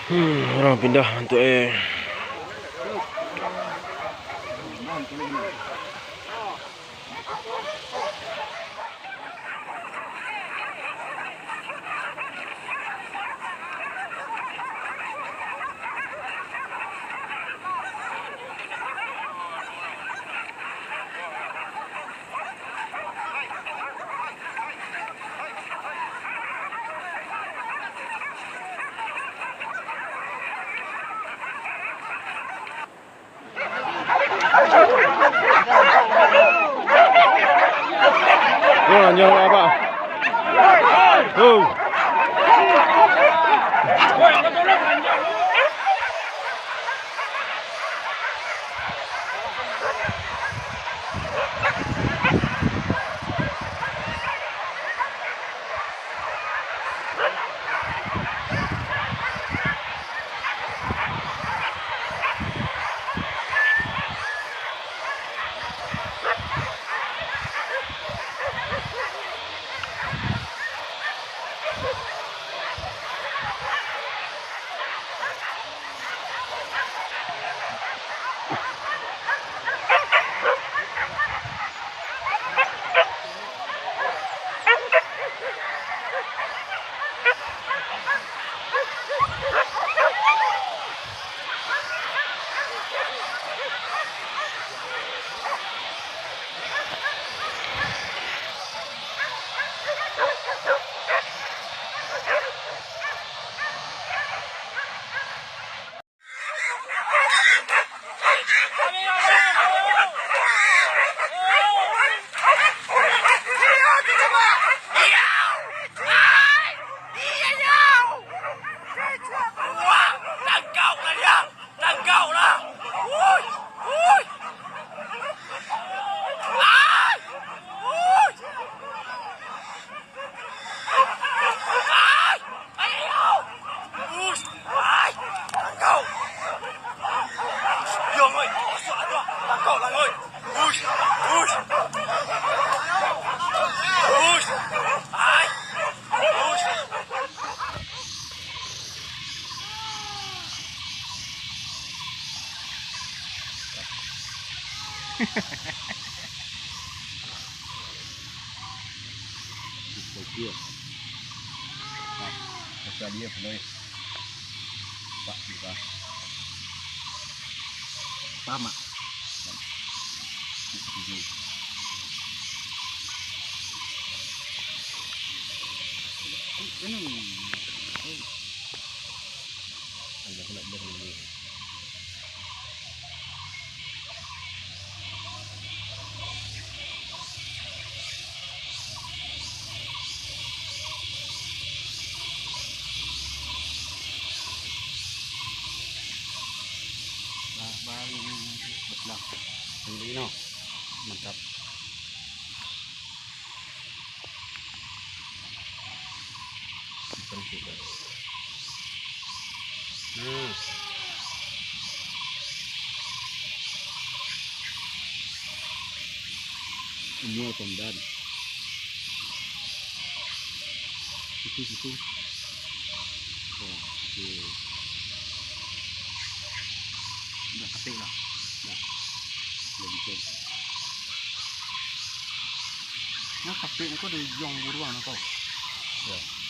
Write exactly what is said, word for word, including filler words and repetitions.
Hmm, urang pindah bantuak e. Wah, nyawa apa? Oh. Oke. Nah, pesa dia penuh. Pak, buka. Paham, Mak? Paham. Setuju. Ini. Ini. Agak nak berhenti. Bah, bah, ini, ini, ini, betulan. Ini, ini, no. Mantap. Nah. Semua tondan. Situ, situ. Wah, oke. Dah kapek lah. Dah. Dah bisa. Nah, kapek ko dari yang buruan ko. Ya.